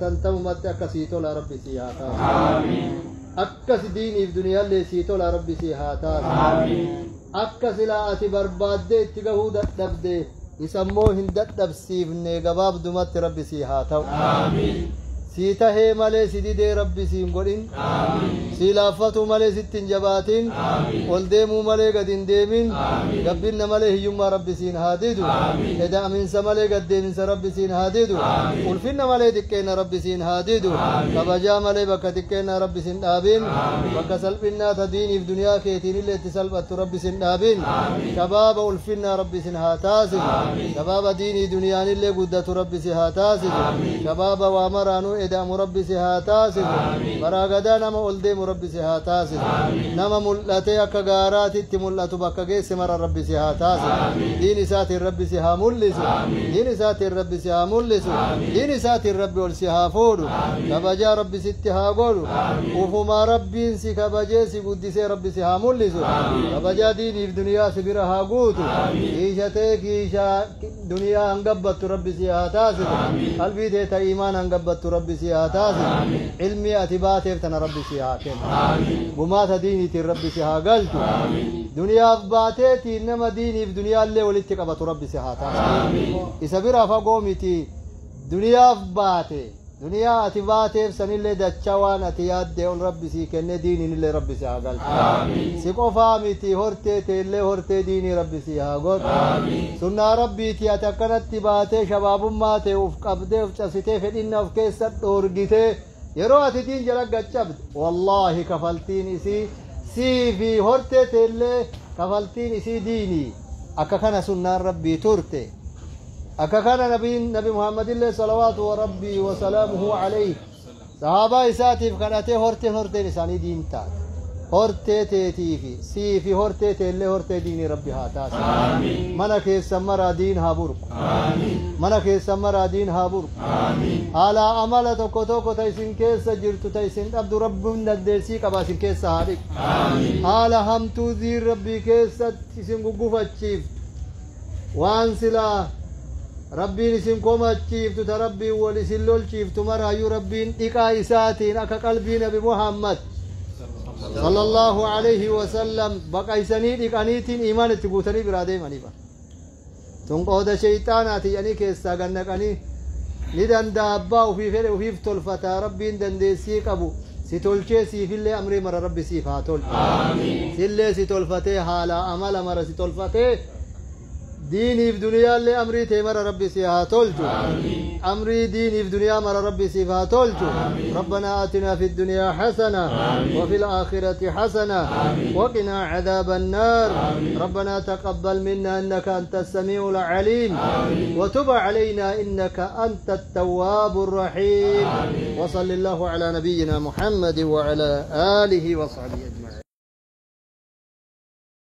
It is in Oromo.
Tantamumatti akka sii tola Rabbi sii haa taasisu. Akka si diiniif duniyaallee sii tola Rabbi sii haa taasisu. Akka silaa ati barbaaddee itti gahuu dadhabde isammoo hin dadhabsiifne gabaabdumatti Rabbi sii haa ta'u. Sii tahee malee si didee Rabbi siin godhin. Sii laaffatuu malee sitti hin jabaatin. Ol deemuu malee gad hin deemin. Gabbinna malee hiyyummaa Rabbi siin haa didu. Eda'aminsa malee gad deeminsa Rabbi siin haa didu. Ulfinna malee xiqqeenna Rabbi siin haa didu. Kabajaa malee bakka xiqqeennaa Rabbi sin dhaabin. Bakka salphinnaa ta diiniif duniyaa keetiin illee itti salphattu Rabbi sin dhaabin. Shabaaba ulfinnaa Rabbi sin haa taasisu. Shabaaba diinii duniyaan illee guddatu Rabbi si haa taasisu. Shabaaba waa maraanuu eda'amu Rabbi si haa taasisu. Baraagadaa nama ol deemu Rabbi si haa taasisu. Nama mul'atee akka gaaraatitti mul'atu bakka geesse mara Rabbi si haa taasisu. Diin isaatiin Rabbi si haa mul'isu. Diin isaatiin Rabbi si haa mul'isu. Diin isaatiin Rabbi ol si haa fuudhu. Kabajaa Rabbi sitti haa godhu. Ufumaa Rabbiin si kabajee si guddisee Rabbi si haa mul'isu. Kabajaa diiniif duniyaa si bira haa guutu. Kiishatee kiishaa duniyaa hangabbattu Rabbi si haa taasisu. Qalbii tee ta iimaan hangabbattu Rabbi si haa taasisu. Ilmii ati baateef tana Rabbi si haa kennu. Gumaata diiniitiin Rabbi si haa galchu. Duniyaaf baateetiin nama diiniif duniyaallee walitti qabatu Rabbi si haa taasisu. Isa bira fagoo miti duniyaaf baate. Duniyaa ati baateef sanillee dachaa waan ati yaadde ol Rabbi sii kennee diiniinillee Rabbi si haa galchu. Si qofaa miti hortee teellee hortee diinii Rabbi si haa godhu. Sunnaa Rabbiiti ati akkanatti baatee shabaabummaa ta'e uf qabdee uf cabsitee fedhinna of keessa dhoorgitee yeroo ati diin jala gaccabde wallaahi kafaltiin isii sii fi hortee teellee kafaltiin isii diinii akka kana sunnaan Rabbii turte. Akka kana nabiin Nabi Muhammadillee salawaatu wa Rabbii wa salaamuhu alayhi sahaabaa isaatiif kadhatee horteen horteen isaanii diin taate. Hortee teetii fi sii fi hortee teellee hortee diinii Rabbi haa taasisu. Mana keessan maraa diin haa burqu. Mana keessan maraa diin haa burqu. Haala amala tokko tokko ta isin keessa jirtu ta isin dhabdu Rabbiin dandeessii qaba isin keessa haa dhiqu. Haala hamtuu diin Rabbii keessatti isin guggufachiiftu. Waan silaa Rabbiin isin komachiiftu ta Rabbiin wal isin lolchiiftu maraayyuu Rabbiin dhiqaa isaatiin akka qalbii Nabi Muhammad sallallahu alayhi wasallam baqaysanii dhiqaniitiin iimaan itti guutanii biraa deemanii bara. Tun qooda sheyxaanaati jedhanii keessaa gannaqanii ni danda'a abbaa ufii fedhe ufiif tolfataa Rabbiin dandeessii qabu si tolchee siifillee amrii mara Rabbi siif haa tolchu. Sillee si tolfatee haala amala mara si tolfatee diiniif duniyaallee amrii tee mara Rabbi si haa tolchu. Amrii diiniif duniyaa mara Rabbi siif haa tolchu. ربنا آتنا في الدنيا حسنة وفي الآخرة حسنة وقنا عذاب النار. ربنا تقبل منا إنك أنت السميع العليم وتب علينا إنك أنت التواب الرحيم. وصل الله على نبينا محمد وعلى آله وصحبه أجمعين.